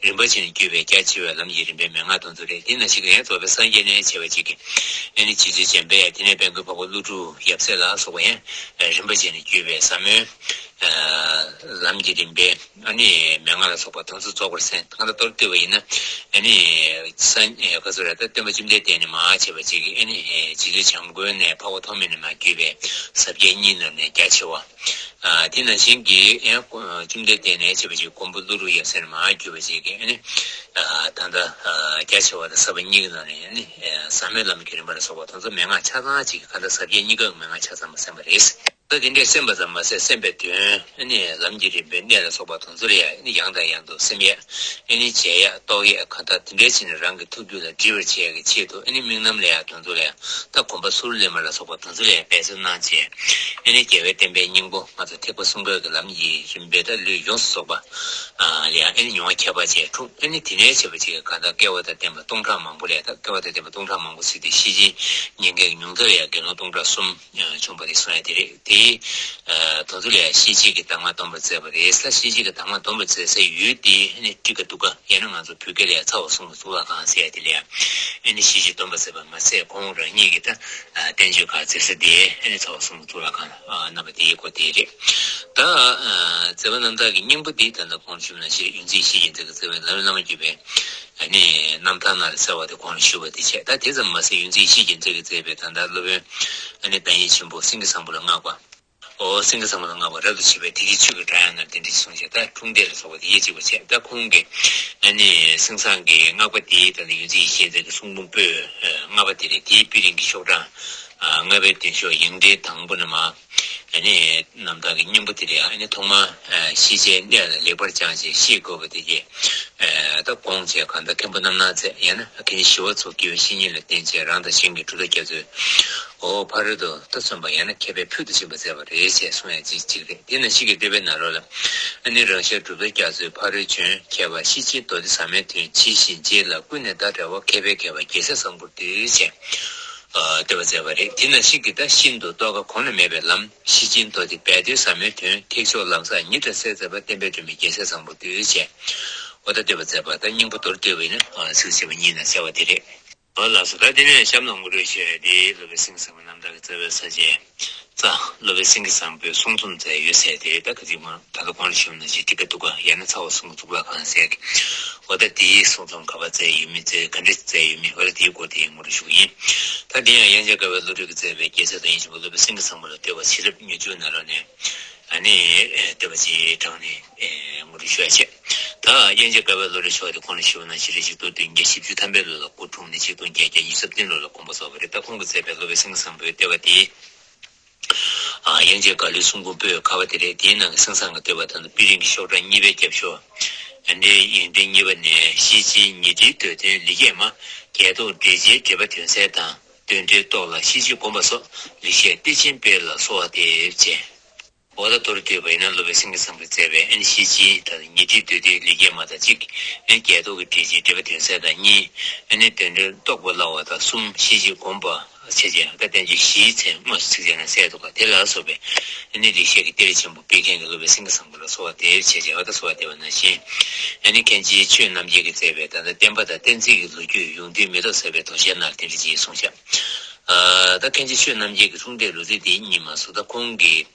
རིམ་པ་བྱས་ནས་བརྒྱུད་པའི་རྒྱ་ཆེ་བའི་ལམ་གྱི་རིམ་པའི་མན་ངག་དེ་ཚོ་རེད། དེ་ནང་བཞིན་གྱི་ཡང་རྫོགས་པའི་སངས་རྒྱས་ནས་ཆེ་བ་གཅིག་གི་ཨ་ནི་རྗེ་བཙུན་འཇམ་དཔལ་དབྱངས་དེ་ནས་དཔལ་མགོན་འཕགས་པ་ཀླུ་སྒྲུབ་ཡབ་སྲས་ལ་སོགས་པ་ཡང་རིམ་པ་བྱས་ནས་བརྒྱུད་པའི་ཟབ་མོའི་ལམ་གྱི་རིམ་པའི་ཨ་ནི་མན་ངག་ལ་སོགས་པ་དེ་ཚོ་རྫོགས་པར་གསན། གང་ལྟར་མདོར་བསྡུས་པ་ཡིན་ན་ཨ་ནི་སངས་ག་ཚོད་རེད་ད་སྟོན་པ་བཅོམ་ལྡན་འདས་ནས་མར་ཆེ་བ་གཅིག་གི་ཨ་ནི་རྗེ་བཙུན་བྱམས་མགོན་ནས་འཕགས་པ་ཐོགས་མེད་ནས་མར་བརྒྱུད་པའི་ཟབ་རྒྱས་གཉིས་ནང་ནས་རྒྱ་ཆེ་བ། དེ་ནང་བཞིན་གྱི་ཡང་བཅོམ་ལྡན་འདས་ནས་ཆེ་བ་ཅིག་མགོན་པོ་ཀླུ་སྒྲུབ་ཡབ་སྲས་ནས་མར་བརྒྱུད་པ་ཅིག་གིས་ནི་ད་ལྟ་རྒྱ་ཆེ་བ་དང་ཟབ་པ་གཉིས་ཀྱི་ནང་ནས་ནི་ཟབ་མོའི་ལམ་གྱི་རིམ་པ་ལ་སོགས་པ་དེ་ཚོ་མན་ངག་ཆ་ཚང་ཅིག་གིས་གང་ལྟར་ཟབ་རྒྱས་གཉིས་ཀའི་མན་ངག་ཆ་ཚང་མ་གསན་པ་རེད། ད་དེ་འདྲས་གསན་པ་ཙམ་མ་ཟད་གསན་པའི་དོན་ནི་ལམ་གྱི་རིམ་པའི་གནད་ལ་སོགས་པ་དེ་ཚོ་ལ་ཡང་ནི་ཡང་དང་ཡང་དུ་སེམས་ཡས་ནི་བྱས་ཡས་རྟོགས་ཡས་གང་ལྟར་དེ་འདྲས་བྱས་ནས་རང་གི་ཐུགས་རྒྱུད་ལ་འདྲིས་པར་བྱེད་ཡས་ཀྱི་ཆེད་དུ་ནི་དམིགས་རྣམ་ལ་ཡང་དེ་ཚོ་ལ་ཡང་ད་གོམ་པ་ཚུར་ལེན་པ་ལ་སོགས་པ་དེ་ཚོ་ལ་ཡང་འབད་བརྩོན་གནང་བྱས། ཨེ་ནི་རྒྱལ་བའི་བསྟན་པའི་སྙིང་པོ་ང་ཚོ་ཐེག་པ་གསུམ་ཀའི་གི་ལམ་གྱི་རིམ་པའི་ད་ལུས་ཡོངས་སུ་རྫོགས་པ་ལ་ཡང་ཨེ་ནི་མྱོང་བ་ཁྱད་པར་ཅན་འཁྲུངས། ཨེ་ནི་དེ་ནས་བྱས་པ་ཅིག་གང་ལྟར་སྐལ་བ་དང་ལྡན་པ་སྟོང་ཕྲག་མང་པོ་ལས་ད་སྐལ་བ་དང་ལྡན་པ་སྟོང་ཕྲག་མང་པོ་ཟེར་ཏེ་ཤེར་ཕྱིན་ཉན་མཁན་གྱི་ཉུང་མཐར་ཡང་དགེ་སློང་སྟོང་ཕྲག་གསུམ་བྱུང་བ་རེད་གསུང་ཡ་དེ་རེད། དེ་དེ་ཚོ་ལ་ཡང་ཤེར་ཕྱིན་གྱི་གདམས་ངག་སྟོན་པར་མཛད་པ་རེད། ད་ཤེར་ཕྱིན་གྱི་གདམས་ངག་སྟོན་པར་མཛད་སའི་ཡུལ་དེ་ཨེ་ནི་ཊཱི་ཀ་ཏུ་ཀ་ཡང་ན་ང་ཚོ་བོད་སྐད་ལ་ཡང་ཚ་བ་གསུམ་གྱི་གཙུག་ལག་ཁང་ཟེར་ཡ་དེ་ལ་ཡང་ཨེ་ནི་ཤེར་ཕྱིན་སྟོན་པར་མཛད་པ་མ་ཟད་ཁོང་རང་ཉིད་ཀྱི་ད་བསྟན་བཅོས་ཁག་མཛད་ས་དེ་ཨེ་ནི་ཚ་བ་གསུམ་གྱི་གཙུག་ལག་ཁང་ལ་གནང་བ་དེའི་སྐོར་དེ་རེད། ད་མཛད་པ་རྣམ་ཐར་གྱི་སྙིང་པོ་འདི་ད་ལྟ་གོང་ཞུས་ནང་བཞིན་ཡོངས་འཛིན་ཡེ་ཤེས་རྒྱལ་མཚན་གྱིས་མཛད་པའི་ལམ་རིམ་བླ་མ་བརྒྱུད་པའི་ཨ་ནི་རྣམ་ཐར་ནང་ལ་གསལ་བ་དེ་གོང་ལ་ཞུས་པ་དེ་བྱས། ད་དེ་ཙམ་མ་ཟད་ཡོངས་འཛིན་ཡེ་ཤེས་རྒྱལ་མཚན་གྱིས་མཛད་པའི་ད་ལྟ་སློབ་དཔོན་ཨ་ནི་བདག་ཉིད་ཆེན་པོ་སེང་གེ་བཟང་པོ་ལ་བསྔགས་པ། ཨོ་སེང་གེ་བཟང་པོ་ལ་བསྔགས་པ་རབ་ཏུ་ཕྱེ་བའི་དེ་ཁའི་ཆོས་ཀྱི་སྒྲ་དབྱངས་རྣམས་དེ་འདྲ་ཞིག་གསུངས་ཤིང་། ད་འཁྲུངས་འདས་ལ་སོགས་པ་དེ་དབྱེ་གཅིག་པ་བྱས། ད་ཁོང་གི་ཨ་ནི་སེང་བཟང་གི་བསྔགས་པ་དེ་ད་ནི་ཡོངས་འཛིན་ཡེ་ཤེས་རྒྱལ་མཚན་གྱི་གསུང་འབུམ་པོད་ལྔ་པ་དེ་རེད། དེའི་དཔེ་རིང་གི་ཤོག་གྲངས་ ལྔ་པའི་བདུན་ཤོག་ཡིག་འབྲེལ་དང་པོ་ནས་མར། ཨ་ནི་རྣམ་ཐར་གྱི་སྙིང་པོ་དེ་རེད། ཨ་ནི་ཐོག་མར་ཤེས་བྱའི་གནས་ལ་ལེགས་པར་སྦྱངས་ཤིང་ཤེས་དགོས་པ་དེ་གྱིས། ད་དགོངས་བྱས་གང་ལྟར་མཁན་པོ་རྣམ་སྣང་མཛད། ཡང་ན་མཁན་ཆེན་ཞི་བ་འཚོ་དགེ་བའི་བཤེས་གཉེན་ལ་བསྟེན་བྱས་རང་དང་གཞན་གྱི་གྲུབ་མཐའ་རྒྱ་མཚོའི་འོ་ཕ་རོལ་ཏུ་ད་སོན་པ་ཡང་ན་མཁས་པའི་ཕུལ་དུ་ཕྱིན་པ་མཛད་པ་རེད་ཅེས་གསུངས་ཡ་གཅིག་གཅིག་རེད། དེ་ནང་བཞིན་གྱི་བསྟོད་པའི་ནང་ལོགས་ལ། ཨ་ནི་རང་ཤར་གྲུབ་མཐའ་རྒྱ་མཚོའི་ཕ་རོལ་བྱོན། མཁས་པ་ཤེར་ཕྱིན་མདོ་སྡེ་ཟབ་མོའི་དོན། ཇི་བཞིན་རྗེ་ལ་ཀུན་ནས་བདག་འདྲ་བ། མཁས་པའི་དགེ་བ་རྒྱལ་སྲས་བཟང་པོར་འདུད་ཅེས། ཨ་བསྟོད་པ་མཛད་པ་རེད། དེ་ནང་བཞིན་གྱི་ད་ཤིན་ཏུ་རྟོགས་དཀའ་གོང་ན་མེད་པའི་ལམ། ཤེར་ཕྱིན་མདོ་སྡེ་སྦས་དོན་ཟབ་མོའི་དོན། ཐེག་མཆོག་ལམ་བཟང་ཉི་ཁྲི་གསལ་མཛད་པ། བསྟན་པའི་སྒྲོན་མེ་རྒྱལ་སྲས་བཟང་པོར་འདུད་ཅེས། འོ་ད་བསྟོད་པ་མཛད་པ་ད་སྙིང་པོ་མདོར་བསྡུས་པ་ཡིན་ན། ཨ་ཚིགས་བཅད་པ་གཉིས་ནང་གསལ་བ་དེ་རེད། ཨོ་ལགས་སོ། ད་དེ་ནས་གཤམ་ལ་ངོ་སྤྲོད་ཞུ་ཡ་དེ་སློབ་དཔོན་སེང་གེ་བཟང་པོའི་རྣམ་ཐར་གྱི་རྩ་བའི་ས་བཅད། རྩ། སློབ་དཔོན་སེང་གེ་བཟང་པོས་གསུང་རྩོམ་མཛད་ཡོད་ཟེར་དེ་ད་ག་ཚོད་མ་ད་ལྟ་གོང་ལ་ཞུས་ན་ཞེ་ཁྲི་ཀ་འདུག་ག་ཡང་ན་ཚ་བ་གསུང་གི་གཙུག་ལག་ཁང་ཟེར་གི། འོ་ད་དེའི་གསུང་རྩོམ་ག་པར་མཛད་ཡོད་མེད་མཛད་ག་འདྲ་མཛད་ཡོད་མེད་འོ་ད་དེའི་སྐོར་དེ་ངོ་སྤྲོད་ཞུ་གི་ཡིན། ད་དེ་ཡང་དབྱངས་ཅན་དགའ་བའི་བློ་གྲོས་ཀྱིས་མཛད་པའི་རྒྱལ་སྲས་དང་ཡིད་བཞིན་པ་སློབ་དཔོན་སེང་གེ་བཟང་པོ་ལ་བསྟོད་པ་བྱིན་རླབས་མྱུར་མཇུག་ནང་ལོགས་ནས། ཨ་ནི་བསྟོད་པ་ཅིག་དྲངས་ནས་ངོ་སྤྲོད་ཞུ་ཡ་བྱས། ད་དབྱངས་ཅན་དགའ་བའི་བློ་གྲོས་མཆོག་དེ་གོང་ལ་ཞུས་པ་ནང་བཞིན་རེ་ཞིག་ཏུ་བདུན་བརྒྱ་བཞི་བཅུ་ཐམ་པའི་ལོ་ལ་སྐུ་འཁྲུངས་ནས་ཆིག་སྟོང་བརྒྱད་བརྒྱ་ཉི་ཤུ་རྩ་བདུན་ལོ་ལ་དགོངས་པ་རྫོགས་པ་རེད། ད་ཁོང་གིས་མཛད་པའི་སློབ་དཔོན་སེང་གེ་བཟང་པོའི་བསྟོད་པ་དེ། ཨ་དབྱངས་ཅན་དགའ་ལོའི་གསུང་འབུམ་པོད་ཁ་བ་དེ་རེད། དེའི་ནང་གི་སེང་བཟང་གི་བསྟོད་པ་དང་པད་རིང་གི་ཤོག་གྲངས་གཉིས་པའི་རྒྱབ་ཤོག་ཨ་ནི་ཡིག་འབྲེལ་གཉིས་པ་ནས་ཤེར་ཕྱིན་ཉི་ཁྲིའི་མདོའི་དོན་ལེགས་སྐྱེས་མ། བརྒྱད་སྟོང་འགྲེལ་ཆེན་འགྲེལ་པ་དོན་གསལ་དང་། དོན་འགྲེལ་རྟོགས་ལ་ཤེར་ཕྱིན་སྒོམ་པ་སོགས་ལེགས་བཤད་གཏེར་ཆེན་སྤེལ་ལ་གསོལ་བ་འདེབས་བྱས། འོ་ད་མདོར་བསྡུས་པ་ཡིན་ན་སློབ་དཔོན་སེང་གེ་བཟང་པོས་མཛད་པའི་ཨ་ནི་ཤེར་ཕྱིན་དང་ཉི་ཁྲིའི་མདོའི་དོན་ལེགས་སྐྱེས་མ་དང་གཅིག་ཨ་ནི་བརྒྱད་སྟོང་གི་འགྲེལ་ཆེན་འགྲེལ་པ་དོན་གསལ་དང་གཉིས། ཨ་ནི་དོན་འགྲེལ་རྟོགས་པ་སླ་བ་དང་གསུམ། ཤེར་ཕྱིན་སྒོམ་པ་བྱས་རྗེས་ད་བསྟན་བཅོས་བཞིའི་མཚན་དངོས་སུ་ཚིགས་བཅད་ནང་གསལ་འདུག་ག་དེ་ལ་སོགས་པའི་ཨ་ནི་ལེགས་བཤད་ཀྱི་གཏེར་ཆེན་པོ་སྤེལ་མཁན་གྱི་སློབ་དཔོན་སེང་གེ་བཟང་པོ་ལ་གསོལ་བ་འདེབས་བྱས་རྗེས་འོ་ད་གསོལ་བ་འདེབས་པ་ནང་བཞིན། ཨ་ནི་མཁན་ཆེན་ཆོས་རྣམ་རྒྱལ་གྱིས་མཛད་པའི་ད་ལྟ་བསྟན་པ་དང་བསྟན་འཛིན་གྱི་ལོ་རྒྱུས་ཡོངས་འདུས་མེ་ཏོག་གསལ་བའི་དོ་ཤལ་ནང་དེ་འདྲ་ཅིག་གསུངས་ཤག་ད་མཁན་ཆེན་ཆོས་རྣམ་རྒྱལ་གྱི་གསུང་འདི་ལོ་ཚིགས་འདི་གཉིས་མ་སོང་ད་ཁོང་གིས་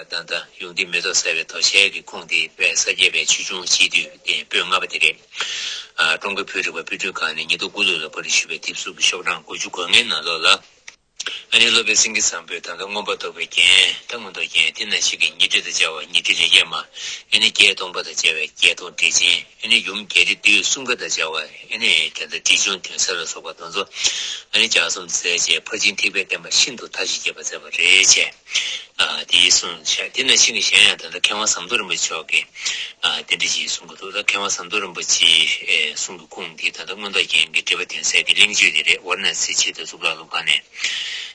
ད་ལྟ་ཡོངས་འདུས་མེ་ཏོག་གསལ་བའི་དོ་ཤལ་གྱི་ཁུངས་དེ་དཔལ་ས་སྐྱ་པའི་ཆོས་འབྱུང་སྤྱི་འདུས་དེ་པོད་ལྔ་པ་དེ་རེད། ཀྲུང་གོའི་བོད་རིག་པ་དཔེ་སྐྲུན་ཁང་ནས་ཉིས་སྟོང་དགུ་ལོ་ལ་པར་སྐྲུན་ཞུས་པའི་དེབ་གཟུགས་ཀྱི་ཤོག་གྲངས་དགུ་བཅུ་གོ་ལྔའི་ནང་ལོགས་ལ། ཨ་ནི་སློབ་དཔོན་སེང་གེ་བཟང་པོས་ད་ལྟ་མངོན་པར་རྟོགས་པའི་རྒྱན་ད་མངོན་རྟོགས་རྒྱན་དེ་ནང་བཞིན་གྱི་ཉི་ཁྲི་དང་སྦྱར་བ་ཉི་ཁྲི་ལེགས་སྐྱེས་མ། ཨ་ནི་བརྒྱད་སྟོང་པ་དང་བཅས་པའི་བརྒྱད་སྟོང་འགྲེལ་ཆེན། ཨ་ནི་ཡུམ་རྒྱ་རི་བདུད་སྲུང་ཁ་དང་བཅས་པ། ཨ་ནི་དེ་ལྟར་འགྲེལ་ཆུང་དོན་གསལ་ལ་སོགས་པ་དེ་ཚོ། ཨ་ནི་ལྗགས་རྩོམ་མཛད་རྗེས་ཕར་ཕྱིན་ཐེག་པའི་བསྟན་པ་ཤིན་ཏུ་མཐའ་བཞི་རྒྱས་པར་མཛད་པ་རེད་ཅེས། ཨ་དེའི་གསུངས་བཞག་དེ་ནང་བཞིན་གྱི་གཞན་ཡང་ད་ལྟ་མཁས་དབང་ཟམ་གདོང་རིན་པོ་ཆེ་མཆོག་གིས། ཨ་དེ་འདྲ་ཞིག་གསུང་གི་འདུག་ད་མཁས་དབང་ཟམ་གདོང་རིན་པོ་ཆེའི་ཨེ་གསུང་གི་ཁུངས་འདི་ད་ལྟ་མངོན་རྟོགས་རྒྱན་གྱི་འགྲེལ་པ་དོན་གསལ་གྱི་གླེང་བརྗོད་དེ་རེད། ཝཱ་ར་ཎ་སིའི་ཆེས་མཐོའི་གཙུག་ལག་སློབ་ཁང་ནས།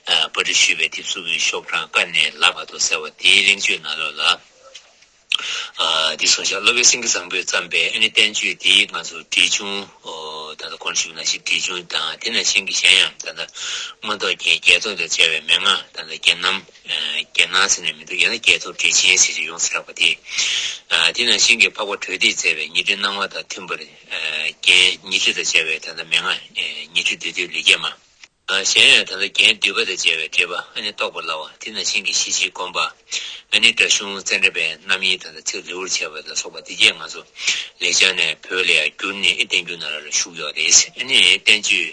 ཨ་པར་སྐྲུན་ཞུས་པའི་དེབ་གཟུགས་ཀྱི་ཤོག་གྲངས་ཀ་ནས་ལ་བར་དུ་གསལ་བ་དེའི་གླེང་བརྗོད་ནང་ལོགས་ལ། ཨ་འདི་གསུངས་བཞག་སློབ་དཔོན་སེང་གེ་བཟང་པོས་བརྩམས་པའི་ཨ་ནི་བསྟན་བཅོས་འདིའི་ང་ཚོ་འགྲེལ་ཆུང་། ཨོ་ད་ལྟ་གོང་ཞུས་ནང་བཞིན་འགྲེལ་ཆུང་དང་དེ་ནང་བཞིན་གྱི་གཞན་ཡང་ད་ལྟ་མངོན་རྟོགས་རྒྱན་བརྒྱད་སྟོང་དང་བཅས་པའི་མན་ངག་ད་ལྟ་རྒྱན་རྣམ། ཨ་རྒྱན་སྣང་ཟེར་ནས་མི་འདུག་ཡང་ན་བརྒྱད་སྟོང་འགྲེལ་ཆེན་ཟེར་གྱི་ཡོངས་སུ་གྲགས་པ་དེ། ཨ་དེ་ནང་བཞིན་གྱི་འཕགས་པ་གྲོལ་སྡེས་མཛད་པའི་ཉི་ཁྲིའི་སྣང་བ་དང་མཐུན་པར། ཨ་རྒྱན་ཉི་ཁྲི་དང་བཅས་པའི་ད་ལྟ་མན་ངག་ཨ་ཉི་ཁྲི་བདུན་བདུན་ལེགས་སྐྱེས་མ། ཨ་གཞན་ཡང་ད་ལྟ་རྒྱན་བསྡུས་པ་དང་བཅས་པའི་འགྲེལ་པ་ཨ་ནི་རྟོགས་པ་སླ་བ་དེ་ནང་བཞིན་གྱི་ཤེར་ཕྱིན་སྒོམ་པ། ཨ་ནི་སྒྲ་གཞུང་ཙནྡྲ་པའི་རྣམ་དབྱེ་དང་ཚིག་ལེའུར་བྱས་པ་ལ་སོགས་པ་དེ་གྱད་ང་ཚོ་ལེགས་སྦྱར་ནས་བོད་ལ་ཡང་བསྒྱུར་ནས་ཨེ་བསྟན་འགྱུར་ནང་ལ་བཞུགས་ཡོད་རེད། ཨ་ནི་བསྟན་བཅོས།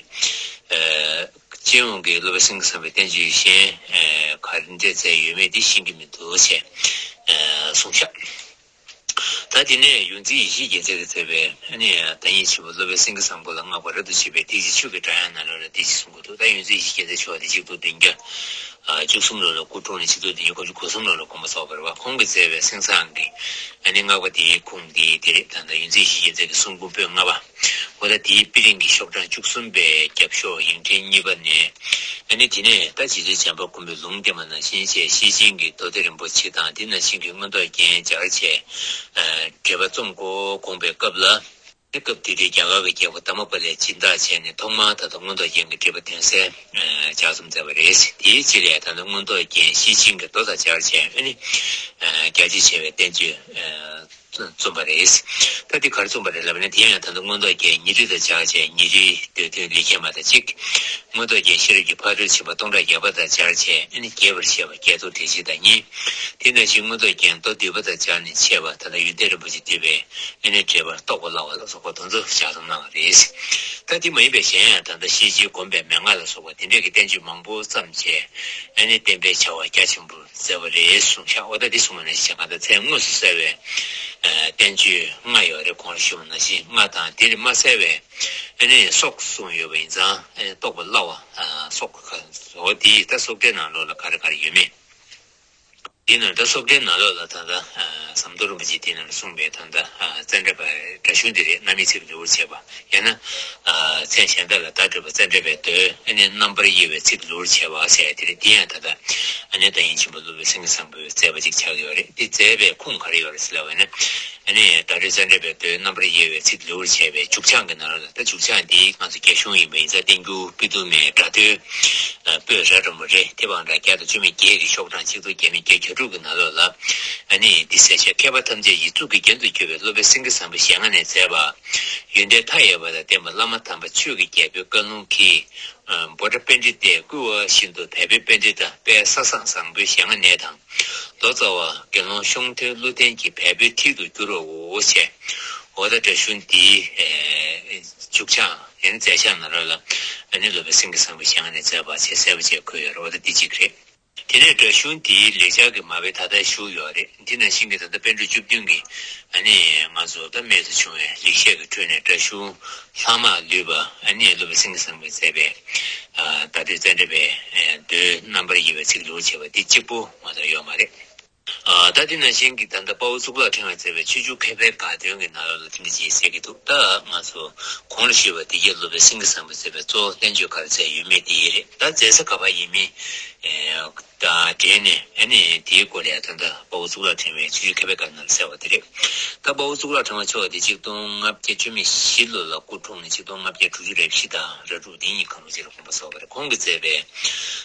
ཨ་སྤྱི་ཡོངས་ཀྱི་སློབ་དཔོན་སེང་གེ་བཟང་པོའི་བསྟན་བཅོས་གཞན་ཨ་ག་རེ་འདྲ་མཛད་ཡོད་མེད་དེ་ཤེས་ཀྱི་མི་འདུག་ཅེས་ཨ་གསུངས་ཤག་ད་དེ་ནས་ཡོངས་འཛིན་ཡེ་ཤེས་རྒྱལ་མཚན་གྱིས་མཛད་པའི་ཨ་ནི་བདག་ཉིད་ཆེན་པོ་སློབ་དཔོན་སེང་གེ་བཟང་པོ་ལ་བསྔགས་པ་རབ་ཏུ་ཕྱེ་བའི་ཐེག་ཆེན་ཆོས་ཀྱི་སྒྲ་དབྱངས་ནང་ལོགས་ལ་འདི་ཞེས་གསུང་གི་འདུག་ད་ཡོངས་འཛིན་ཡེ་ཤེས་རྒྱལ་མཚན་མཆོག་དེ་ཆིག་སྟོང་བདུན་བརྒྱ་བཅུ་གསུམ་ལོ་ལ་སྐུ་འཁྲུངས་ནས་ཆིག་སྟོང་བདུན་བརྒྱ་དགུ་བཅུ་གོ་གསུམ་ལོ་ལ་དགོངས་པ་རྫོགས་པ་རེད་བ། ཁོང་གིས་མཛད་པའི་སེང་བཟང་གི་ཨ་ནི་བསྔགས་པ་དེའི་ཁུངས་འདི་དེ་རེད། ད་ལྟ་ཡོངས་འཛིན་ཡེ་ཤེས་རྒྱལ་མཚན་གྱི་གསུང་འབུམ་པོད་ལྔ་པ། འོ་ད་དེའི་དཔེ་རིང་གི་ཤོག་གྲངས་བཅུ་གསུམ་པའི་རྒྱབ་ཤོག་ཡིག་ཕྲེང་གཉིས་པ་ནས། ཨ་ནི་དེ་ནས་ད་རྗེ་བཙུན་བྱམས་པ་མགོན་པོའི་ལུང་བསྟན་པ་ནང་བཞིན་བྱས་ཤེར་ཕྱིན་གྱི་མདོ་སྡེ་རིན་པོ་ཆེ་དང་དེ་ནང་བཞིན་གྱི་མངོན་རྟོགས་རྒྱན་སྦྱར་བྱས། ཨ་འགྲེལ་པ་རྩོམ་དགོས་དགོངས་པའི་སྐབས་ལ། དེ་སྐབས་དེ་དུས་རྒྱ་གར་གྱི་རྒྱལ་པོ་དྷརྨ་པཱ་ལས་སྦྱིན་བདག་བྱས་ནས་ཐོག་མར་ད་ལྟ་མངོན་རྟོགས་རྒྱན་གྱི་འགྲེལ་པ་དོན་གསལ་ཨ་ལྗགས་རྩོམ་མཛད་པ་རེད། དེའི་རྗེས་ལ་ད་ལྟ་མངོན་རྟོགས་རྒྱན་ཤེར་ཕྱིན་གྱི་མདོ་དང་སྦྱར་བྱས་ཨ་ནི། ཨ་རྒྱ་ཆེ་ཆེ་བའི་བསྟན་བཅོས་ཨ། རྩོམ་པ་རེད། ད་འདི་ག་རེ་རྩོམ་པ་རེད་ལབ་ན་དེ་ཡང་ད་ལྟ་མངོན་རྟོགས་རྒྱན་ཉི་ཁྲི་དང་སྦྱར་བྱས་ཉི་ཁྲིའི་མདོའི་དོན་ལེགས་སྐྱེས་མ་དང་གཅིག་མངོན་རྟོགས་རྒྱན་ཤེས་རབ་ཀྱི་ཕ་རོལ་ཕྱིན་པ་སྟོང་ཕྲག་བརྒྱ་པ་དང་སྦྱར་བྱས་ཨ་ནི་རྒྱས་པར་བཤད་པ་བརྒྱད་སྟོང་དོན་བཞི་དང་གཉིས། དེ་ནང་བཞིན་མངོན་རྟོགས་རྒྱན་མདོ་སྡུད་པ་དང་སྦྱར་ནས་འཆད་པ་ད་ལྟ་ཡོན་ཏན་རིན་པོ་ཆེས་བསྡུས་པའི་ཨ་ནི་འགྲེལ་པ་རྟོགས་པ་སླ་བ་ལ་སོགས་པ་དེ་ཚོ་ལྗགས་རྩོམ་གནང་བ་རེད། ད་དེ་མ་ཡིན་པའི་གཞན་ཡང་ད་ལྟ་ཤེར་ཕྱིན་སྒོམ་པའི་མན་ངག་ལ་སོགས་པ་དེ་འདྲའི་གི་བསྟན་བཅོས་མང་པོ་བརྩམས་བྱས་ཨ་ནི་བསྟན་པའི་བྱ་བ་རྒྱ་ཆེན་པོ། མཛད་པ་རེད་གསུངས་ཤག་འོ་ད་འདི་གསུངས་པ་ནང་བཞིན་བྱས་གང་ལྟར་མཚན་དངོས་སུ་གསལ་བའི་ཨ་བསྟན་བཅོས་ལྔ་ཡོད་རེད། གོང་ལ་ཞུས་པ་ནང་བཞིན་ལྔ་དང་དེ་ལས་མ་གསལ་བའི་ ཨ་ནི་སོགས་གསུངས་ཡོད་པ་ཡིན་ཙང་། ཨ་ནི་རྟོགས་པ་སླ་བ། ཨ་སོགས་ཁ་འོ་དེ་ད་སོགས་གྲྭའི་ནང་ལོགས་ལ་ག་རེ་ག་རེ་ཡོད་མེད། དེ་ནི་ད་སོགས་གྲྭའི་ནང་ལོགས་ལ་ད་ལྟ་ཨ་ཟམ་གདོང་རིན་པོ་ཆེ་དེ་ནང་ལ་གསུངས་པའི་ད་ལྟ་ཨ་ཙནྡྲ་པའི་སྒྲ་གཞུང་དེ་རེད། རྣམ་དབྱེ་ཚིག་ལེའུར་བྱས་པ། ཡང་ན་ཨ་མཚན་གཞན་དག་ལ་བརྡ་སྤྲོད་པ་ཙནྡྲ་པའི་མདོའི། ཨ་ནི་རྣམ་པར་དབྱེ་བའི་ཚིག་ལེའུར་བྱས་པ་ཟེར་དེ་རེད། དེ་ཡང་ད་ལྟ་ཨ་ནི་བརྡ་ཡིན་ཆེན་པོ་སློབ་དཔོན་སེང་གེ་བཟང་པོས་མཛད་པ་ཅིག་ཆགས་ཡོད་རེད། དེ་མཛད་པའི་ཁུངས་ག་རེ་ཡོད་རེད་ཟེར་ལབ་པ་ཡིན་ན། ཨ་ནི་བརྡ་སྤྲོད་ཙནྡྲ་པའི་མདོའི་རྣམ་པར་དབྱེ་བའི་ཚིག་ལེའུར་བྱས་པའི་མཇུག་བྱང་གི་ནང་ལ། ད་མཇུག་བྱང་འདི་ང་ཚོ་རྒྱ་གཞུང་ཡིན་པ་ཡིན་ཙང་བསྟན་འགྱུར་པོད་དུ་མའི་སྒྲ་དོན་པོད་ར་འགྲམ་པོ་རེ་དེ་བང་སྒྲ་བརྒྱ་དང་བཅུ་མེད་བརྒྱད་ཀྱི་ཤོག་གྲངས་ཆིག་སྟོང་བརྒྱ་མེད་བརྒྱད་བརྒྱད་དྲུག་གི་ནང་ལོགས་ལ། ཨ་ནི་འདི་གསལ་བཤད། མཁས་པ་ཐམས་ཅད་ཡིག་རྩུབ་ཀྱི་རྒྱན་དུ་གྱུར་པའི་སློབ་དཔོན་སེང་གེ་བཟང་པོའི་ཞལ་སྔ་ནས་མཛད་པ། ཡོན་ཏན་མཐའ་ཡས་པ་དང་ལྡན་པ་བླ་མ་དམ་པ་ཆོས་ཀྱི་རྒྱལ་པོའི་བཀའ་ལུང་གིས། ཨ་འབོད་སྒྲ་པཎྜི་ཏས་བསྐུལ་བ་བཞིན་དུ་བལ་པོའི་པཎྜི་ཏ་དཔལ་ས་གཙང་བཟང་པོའི་ཞལ་སྔ་ནས་དང་། ལོ་ཙཱ་བ་དགེ་སློང་ཤོང་ཐོན་ཀླུ་ལྡིང་གི་བལ་པོའི་ཐིག་ཏུ་བསྒྱུར་རོ་ཞེས། འོ་ད་སྒྲ་གཞུང་འདིའི་ཨེ་མཇུག་བྱང་ཡང་ན་མཛད་བྱང་ནང་ལོགས་ལ། ཨ་ནི་སློབ་དཔོན་སེང་གེ་བཟང་པོའི་ཞལ་སྔ་ནས་མཛད་པ་ཞེས་གསལ་པོ་བྱས་འཁོད་ཡོད་རེད། འོ་ད་འདི་གཅིག་རེད། དེ་ནས་སྒྲ་གཞུང་འདིའི་ལེགས་སྦྱར་གྱི་མ་དཔེ་ད་ལྟ་ཞུས་ཡོད་རེད། འདི་ནང་བཞིན་གྱི་ད་ལྟ་པཎ་གྲུབ་བཅུ་བདུན་གྱི་ཨ་ནི་ང་ཚོ་ད་རྨད་དུ་བྱུང་བའི་ལེགས་བཤད་ཀྱི་ཁྲོད་ནས་སྒྲ་གཞུང་ལྷག་མ་ལུས་པ། ཨ་ནི་སློབ་དཔོན་སེང་གེ་བཟང་པོས་མཛད་པའི་ཨ་བརྡ་སྤྲོད་ཙནྡྲ་པའི་ཨ་མདོའི་རྣམ་པར་དབྱེ་བའི་ཚིག་ལེའུར་བྱས་པ་འདི་གཅིག་པོ་མ་གཏོགས་ཡོད་མ་རེད། ཨ་ད་འདི་ནང་བཞིན་གྱི་ད་ལྟ་དཔའ་བོ་གཙུག་ལག་ཕྲེང་བས་མཛད་པའི་ཆོས་འབྱུང་མཁས་པའི་དགའ་སྟོན་གྱི་ནང་ལོགས་ལ་དེ་འདྲ་ཅིག་གསལ་གྱི་འདུག་ད་ང་ཚོ་གོང་ལ་ཞུས་པ་འདི་གའི་སློབ་དཔོན་སེང་གེ་བཟང་པོས་མཛད་པའི་གཙོ་བོ་བསྟན་བཅོས་ག་རེ་མཛད་ཡོད་མེད་དེ་རེད། ད་མཛད་ས་ག་པར་ཡིན་མིན་ཨེ་དང་འབྲེལ་ནས། ཨ་ནི་དེའི་སྐོར་ལ་ཡང་ད་ལྟ་དཔའ་བོ་གཙུག་ལག་ཕྲེང་བའི་ཆོས་འབྱུང་མཁས་པའི་དགའ་སྟོན་ནང་གསལ་བ་དེ་རེད། ད་དཔའ་བོ་གཙུག་ལག་ཕྲེང་བ་མཆོག་འདི་ཆིག་སྟོང་ལྔ་བརྒྱ་བཅུ་མེད་བཞི་ལོ་ལ་སྐུ་འཁྲུངས་ནས། ཆིག་སྟོང་ལྔ་བརྒྱ་དྲུག་ཅུ་རེ་བཞི་དང་རེ་དྲུག་འདི་གཉིས་གང་རུང་ཅིག་ལ་དགོངས་པ་རྫོགས་པ་རེད། ཁོང་གིས་མཛད་པའི་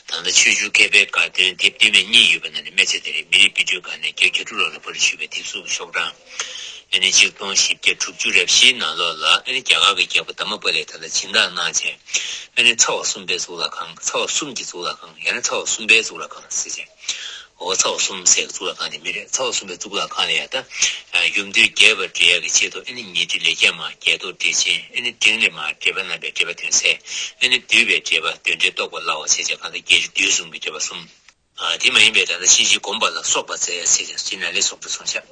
ད་ལྟ་ཆོས་འབྱུང་མཁས་པའི་དགའ་སྟོན་དེབ་སྟོད་སྨད་གཉིས་ཡོད་པའི་ནང་ནས་སྨད་ཆ་དེ་རེད། མི་རིགས་དཔེ་སྐྲུན་ཁང་ནས་བརྒྱད་བརྒྱད་ཅུ་ལོ་ལ་པར་ཞུས་པའི་དེབ་གཟུགས་ཀྱི་ཤོག་གྲངས། ཨ་ནི་ཆིག་སྟོང་བཞི་བརྒྱ་དྲུག་ཅུ་རེ་བཞིའི་ནང་ལོགས་ལ། ཨ་ནི་རྒྱ་གར་གྱི་རྒྱལ་པོ་དྷརྨ་པཱ་ལས་ད་ལྟ་སྦྱིན་བདག་གནང་བྱས། ཨ་ནི་ཚ་བ་གསུམ་པའི་གཙུག་ལག་ཁང་། ཚ་བ་གསུམ་གྱི་གཙུག་ལག་ཁང་། ཡང་ན་ཚ་བ་གསུམ་པའི་གཙུག་ལག་ཁང་ཟེར་བྱས། འོ་ཚ་བ་གསུམ་ཟེར་གྱི་གཙུག་ལག་ཁང་དེ་མི་རེད། ཚ་བ་གསུམ་པའི་གཙུག་ལག་ཁང་ལ་ཡང་ད་ཡུམ་དུས་རྒྱས་པར་འགྲེལ་ཡག་གི་ཆེད་དུ། ཨ་ནི་ཉི་ཁྲི་ལས་བརྒྱ་མ་བརྒྱད་སྟོང་འགྲེལ་ཆེན། ཨ་ནི་འབྲིང་ལས་མ་འགྲེལ་པ་རྣམ་པའི་འགྲེལ་པ་དོན་གསལ། ཨ་ནི་བསྡུས་པའི་འགྲེལ་པ་དོན་འགྲེལ་རྟོགས་པ་སླ་བ་བྱས་བྱས། གང་ལྟར་བརྒྱད་ཁྲི་བསྡུས་གསུམ་གྱི་འགྲེལ་པ་གསུམ། ཨ་དེ་མ་ཡིན་པའི་ད་ལྟ་ཤེས་བྱའི་སྒོམ་པ་ལ་སོགས་པ་མཛད་ཟེར་ཅིག་ཅི་ན་ལས་སོགས་པ་གསུངས་ཤག་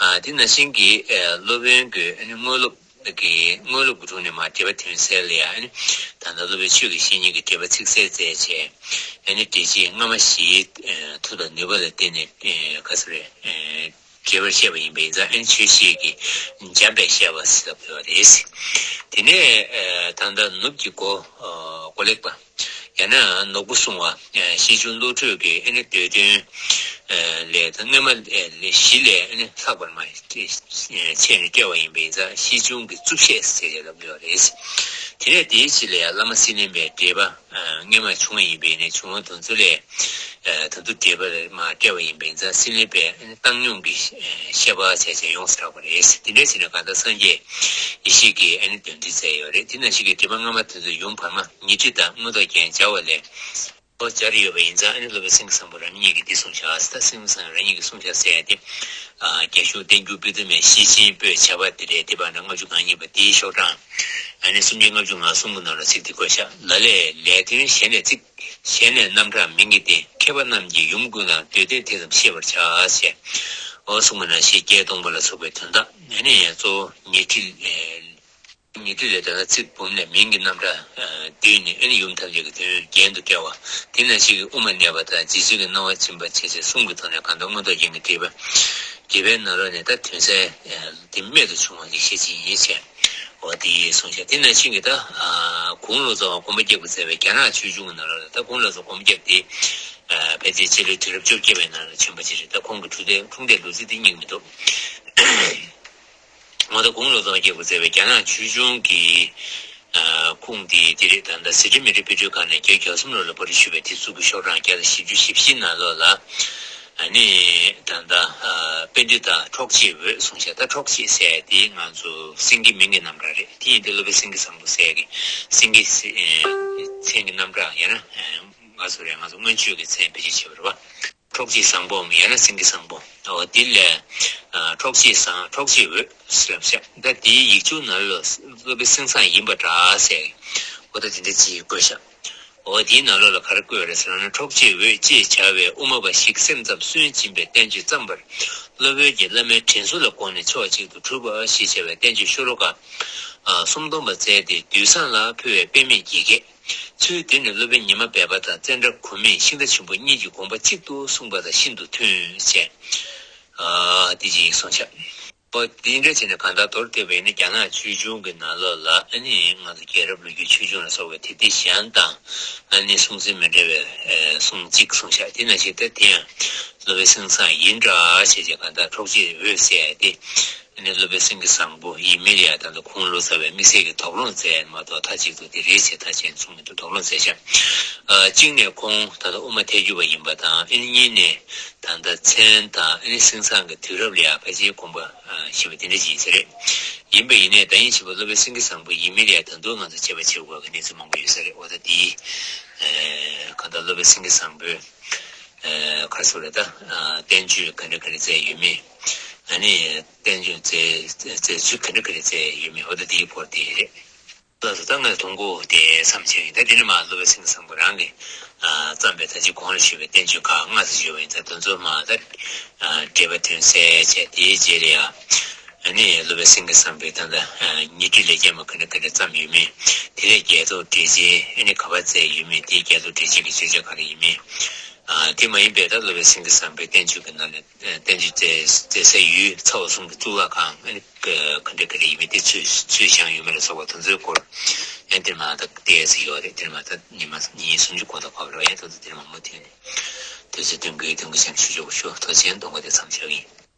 ཨ་དེ་ནང་བཞིན་གྱི་ཨ་སློབ་དཔོན་གྱི་ཨ་ནི་དངོས་སློབ་ཀྱི་དངོས་སློབ་ཀྱི་དྲུང་ནས་མ་འགྲེལ་པ་དོན་གསལ་ལ་ཡང་། ཨ་ནི་ད་ལྟ་སློབ་དཔོན་ཆོས་ཀྱི་བཤེས་གཉེན་གྱི་འགྲེལ་པ་ཚིག་གསལ་མཛད་བྱས། ཨ་ནི་འགྲེལ་བྱེད་སྔ་མ་བཞིའི་ཨ་མཐུ་དང་ནུས་པ་ལ་བརྟེན་ནས། ཨ་ག་ཟེར་རེད། ཨ་འགྲེལ་པར་བཤད་པ་ཡིན་པས་ན། ཨ་ནི་ཆོས་བཤེས་ཀྱིས་འཇམ་དཔལ་བཤད་པ་ཟེར་ལབ་ཡོད་རེད། དེ་ནས་ཨ་ད་ལྟ་ནུབ་ཀྱི་འགོ་ཨ་འགོ་ལེགས་པ། ཡང་ན་ནོར་བུ་སྲུང་བ། ཤེས་འབྱུང་བློ་གྲོས་ཀྱི་ཨ་ནི་འདོད་དོན་ལས་དང་སྔ་མ་ལས་བཞི་ལས་ཨ་ནི་ལྷག་པར་མ་ཆེ་ནས་བཀྲལ་བ་ཡིན་པས་ན། ཤེས་འབྱུང་གི་རྩུབ་བཤད་ཟེར་ཡ་ལབ་ཡོད་རེད། དེ་ནས་དེའི་ཕྱི་ལ་ཡང་བླ་མ་སྲི་ལེན་པའི་འགྲེལ་པ་སྔོན་མ་བྱུང་བ་ཡིན་པས་ན། བྱུང་བ་དེ་ཚོ་ལས་ད་དུང་འགྲེལ་པ་མ་བཀྲལ་བ་ཡིན་པས་ན། སྲི་ལེན་པའི་བཏང་སྙོམས་ཀྱི་བཤད་པ་བྱས་བྱས་ཡོངས་སུ་གྲགས་པ་རེད། དེ་འདྲའི་ཕྱིར་ན་གང་ལྟར་སངས་རྒྱས་ཡེ་ཤེས་ཀྱིས་ཨ་ནི་དོན་འགྲེལ་མཛད་ཡོད་རེད། དེ་ནང་བཞིན་གྱི་འགྲེལ་པ་སྔ་མ་དེ་ཚོ་ཡུམ་བར་མ་ཉི་ཁྲི་དང་མངོན་རྟོགས་རྒྱན་སྦྱར་བ་ལས། ཨོ་སྦྱར་ཡོད་པ་ཡིན་ཙང་། ཨ་ནི་སློབ་དཔོན་སེང་གེ་བཟང་པོ་རང་ཉིད་ཀྱིས་འདི་གསུངས་བཞག་ཟེར། ད་སེང་གེ་བཟང་རང་ཉིད་ཀྱིས་གསུངས་བཞག་ཟེར་ཡ་དེ། ཨ་རྒྱ་གཞུང་བསྟན་འགྱུར་པོད་དུ་མའི་ཤེར་ཕྱིན་པོད་བྱ་བ་དེ་རེད། དེ་བར་ན་ལྔ་བཅུ་ང་གཉིས་པ་དེའི་ཤོག་གྲངས། ཨ་ནི་སུམ་བརྒྱ་ལྔ་བཅུ་ང་གསུམ་གྱི་ནང་ལ་ཚིག་འདི་བཀོད་བཞག་ལ་ལས་ལས་དོན་གཞན་ལས་ཚིག་གཞན་ལས་རྣམ་གྲངས་མིང་གི་སྟེང་། མཁས་པ་རྣམས་ཀྱིས་ཡུམ་ཀུན་དང་འདོད་དོན་དེ་ཙམ་ཤེས་པར་བྱ་ཞེས། འོ་གསུངས་པ་ནང་བཞིན་བརྒྱད་སྟོང་པ་ལ་སོགས་པའི་དོན་དག། ཨ་ནི་གཙོ་བོ་ཉི་ཁྲི་ཉི་ཁྲི་ལས་ད་ལྟ་ཚིག་འབུམ་ལས་མིང་གི་རྣམ་གྲངས་བསྡུས་ནས། ཨ་ནི་ཡུམ་ཐམས་ཅད་ཀྱི་དོན་རྒྱན་དུ་བཀྲལ་བ། དེ་ནང་བཞིན་གྱི་དབུ་མ་ནེ་པ་དང་རྗེ་བཙུན་གྱི་སྣང་བ་འབྱིན་པ་བྱས་བྱས་གསུམ་གྱི་ཐོག་ནས་གང་ལྟར་མངོན་རྟོགས་རྒྱན་གྱི་འགྲེལ་པ། འགྲེལ་པའི་ནང་ལོགས་ནས་ད་དོན་གསལ་དེ་རྨད་དུ་བྱུང་བ་ལེགས་བཤད་ཅིག་ཡིན་ཞེས། འོ་དེ་གསུངས་ཤག་དེ་ནང་བཞིན་གྱི་ད་གུང་ལོ་ཙཱ་བ་གོང་མ་རྒྱལ་པོས་མཛད་པའི་རྒྱ་ནག་ཆོས་འབྱུང་གི་ནང་ལོགས་ལ། ད་གུང་ལོ་ཙཱ་བ་གོང་མ་རྒྱལ་པོ་དེ་ཕལ་ཆེར་སྤྱི་ལོའི་དུས་རབས་བཅོ་བརྒྱད་པའི་ནང་ལ་བྱོན་པ་ཅིག་རེད། ད་ཁོང་གི་འཁྲུངས་འདས་འཁྲུངས་འདས་ལོ་ཚིགས་དེ་རྙེད་མི་འདུག་འོ་ད་གུང་ལོ་ཙཱ་བ་རྒྱལ་པོས་མཛད་པའི་རྒྱ་ནག་ཆོས་འབྱུང་གི་ཨ་ཁུངས་དེ་འདི་རེད། ད་ལྟ་ཟི་ཁྲོན་མི་རིགས་དཔེ་སྐྲུན་ཁང་ནས་བརྒྱད་བརྒྱ་གསུམ་ལོ་ལ་པར་སྐྲུན་ཞུས་པའི་དེབ་གཟུགས་ཀྱི་ཤོག་གྲངས་བརྒྱ་དང་བཞི་བཅུ་ཞེ་བཞི་ནང་ལོགས་ལ། ཨ་ནི་ད་ལྟ་ཨ་པཎྜི་ཏ་འཕྲོག་བྱེད་འོད་གསུངས་ཤག་ད་འཕྲོག་བྱེད་ཟེར་དེ་ང་ཚོ་སེང་གེ་མིང་གི་རྣམ་གྲངས་རེད། དེ་ཡིན་དུས་སློབ་དཔོན་སེང་གེ་བཟང་པོ་ཟེར་གི། སེང་གེ་ཟེར་མཚན་གྱི་རྣམ་གྲངས། ཡང་ན་ང་ཚོ་རེད། ང་ཚོ་མངོན་སྤྱོད་ཀྱི་མཚན་བེད་སྤྱོད་བྱེད་པ་རེད་བ། འཕྲོག་བྱེད་བཟང་པོའམ་ཡང་ན་སེང་གེ་བཟང་པོ། འོ་དེ་ལས་ཨ་འཕྲོག་བྱེད་བཟང་། འཕྲོག་བྱེད་འོད་ཟེར་བ་ཤག་ད་དེའི་ཡིག་ཆུང་ནང་ལ་སློབ་དཔོན་སེང་བཟང་ཡིན་པ་འདྲ་ཟེར། འོ་ད་དེ་འདྲ་ཅིག་བཀོད་ཤག་འོ་དེའི་ནང་ལོགས་ལ་ག་རེ་བཀོད་རེད་ཟེར་ན། འཕྲོག་བྱེད་འོད་ཅེས་བྱ་བའི་དབུ་མ་པ་ཞིག་སེམས་ཙམ་སུན་འབྱིན་པའི་བསྟན་བཅོས་བརྩམས་པར། སློབ་དཔོན་གྱིས་བླ་མའི་དྲིན་གཟོ་ལ་དགོངས་ནས་ཕྱོགས་གཅིག་ཏུ་གྲུབ་པ་ཞེས་བྱ་བའི་བསྟན་བཅོས་ཤོ་ལོ་ཀ་ ཨ་སུམ་སྟོང་པ་བཙལ་ཏེ་དུས་བཟང་ལ་ཕུལ་བའི་དཔེ་མེད་དགེ་རྒྱས། ཚུལ་འདི་ནི་སློབ་དཔོན་ཉི་མ་སྦལ་པ་དང་ཙནྡྲ་གོ་མི་ཤིང་རྟ་ཆེན་པོ་གཉིས་ཀྱི་དགོངས་པ་གཅིག་ཏུ་གསུངས་པ་དང་ཤིན་ཏུ་མཐུན་ཞེས། ཨ་དེ་ཅིག་གསུངས་ཤག་འོ་དེ་འདྲ་བྱས་ནས་གང་ལྟར་མདོར་བསྡུས་པ་ཡིན་ན་རྒྱ་ནག་ཆོས་འབྱུང་གི་ནང་ལོགས་ལ་ཨ་ནི་ང་ཚོ་རྒྱལ་རབས་ལོ་རྒྱུས་ཆོས་འབྱུང་ལ་སོགས་པའི་དེབ་ཐེར་གཞན་དང་ཨ་ནི་གསུང་ཚུལ་མི་འདྲ་བའི་ཨེ་གསུང་གཅིག་གསུངས་ཤག་དེ་ནང་བཞིན་ད་དེ་ཡང་སློབ་དཔོན་སེང་བཟང་ཡིན་འདྲ་ཞེས་བྱས་གང་ལྟར་འཁྲོག་བྱེད་འོད་ཟེར་ཡ་དེ། ཨ་ནི་སློབ་དཔོན་སེང་གེ་བཟང་པོ་ཡིན་མིན་ལ་ཡ་ད་ལྟ་ཁོང་ལོ་ཙཱ་བས་དམིགས་བསལ་གྱི་དོགས་སློང་མཛད་མ་གཏོགས་མཐའ་གཅིག་ཏུ་དེ་རེད་ཅེས་མཐའ་ཅན་གསུང་མི་འདུག་དོགས་སློང་མཛད་ཤག་ཨ་གཅིག་ནས་ཁོང་ད་ལྟ་དབུ་མ་ཐལ་འགྱུར་བ་ཡིན་པ་དང་ཨ་ནི་གཉིས་ནས་ད་ལྟ་མཚན་དང་ཨ་ནི་སེང་བཟང་གི་དུས་རབས་ལ་ཡ་ཕལ་ཆེར་དགོངས་པ་ཞེས་པ་དེ་འདྲ་ཅིག་ཡིན་ས་རེད། ཡིན་པ་ཡིན་ནའི་ད་ཡིན་ཞེས་པ་སློབ་དཔོན་སེང་གེ་བཟང་པོ་ཡིན་མིན་ལ་ཡ་ད་དུང་ང་ཚོ་དཔྱད་པ་བྱེད་དགོས་པའི་གནས་ཚུལ་མང་པོ་ཡོད་ས་རེད། འོ་ད་དེའི་གང་ལྟར་སློབ་དཔོན་སེང་གེ་བཟང་པོས། ཨ་ག་རེ་ཟེར་རེད་ད། ཨ་བསྟན་བཅོས་ག་འདྲ་ག་འདྲ་མཛད་ཡོད་མེད། ཨ་ནི་བསྟན་བཅོས་མཛད་མཛད་ཚུལ་ག་འདྲ་ག་འདྲ་མཛད་ཡོད་མེད། འོ་ད་དེའི་སྐོར་དེ་རེད། ལགས་སོ། ད་ངས་དུམ་བུ་དེ་མཚམས་བཅད་ཡིན། ད་དེ་ནས་མར་སློབ་དཔོན་སེང་གེ་བཟང་པོ་རང་གིས་ཨ་བརྩམས་པའི་ད་ཅི་གོང་ལ་ཞུས་པའི་བསྟན་བཅོས་ཁག་ལྔ་ཙམ་ཡོད་པ་ཡིན་ཙང་དེ་ཚོ་མར་ད་ཨ་འགྲེལ་པ་ཐོན་གསལ་བྱས། དེའི་རྗེས་ལ་ཡང་ཨ་ནི་སློབ་དཔོན་སེང་གེ་བཟང་པོས་ད་ལྟ་ཨ་ཉི་ཁྲི་ལས་བརྒལ་མ་ག་འདྲ་ག་འདྲ་བརྩམས་ཡོད་མེད། དེ་ལས་རྒྱལ་ཚོགས་འགྲེལ་བྱེད་ཨ་ནི་ག་པར་མཛད་ཡོད་མེད། དེའི་རྒྱལ་ཚོགས་འགྲེལ་བྱེད་ཀྱི་བརྗོད་བྱ་ག་རེ་ཡིན་མིན། ཨ་དེ་མ་ཡིན་པའི་ད་སློབ་དཔོན་སེང་གེ་བཟང་པོའི་བསྟན་བཅོས་ཀྱི་ནང་ནས་ཨ་བསྟན་བཅོས་མཛད་མཛད་སའི་ཡུལ་ཚ་བ་གསུམ་གྱི་གཙུག་ལག་ཁང་ཨ་ནི་ག་འདྲ་ག་འདྲ་ཡིན་མིན་དེ་ཚུར་ཚུར་བཞེངས་ཡོད་མེད་ལ་སོགས་པ་དེ་ཚོའི་སྐོར་ཨ་དེར་མར་ད་བལྟས་ཚེ་ཡོད་རེད། དེར་མར་ད་ཉི་མ་ཉིན་སུམ་ཅུ་འགོར་ཐག་བབས་རེད་པ། ཡང་ད་ལྟ་དེར་མར་མུ་མཐུད་ནས་དུས་ཚོད་སྟོན་དགོས་སྟོན་དགོས་བྱས་ནས་ཞུ་ཆོག་པ་ཞུ། ཐུགས་རྗེ་ཆེ། མདོ་འགོད་དེ་མཚམས་བཞག་གི་ཡིན།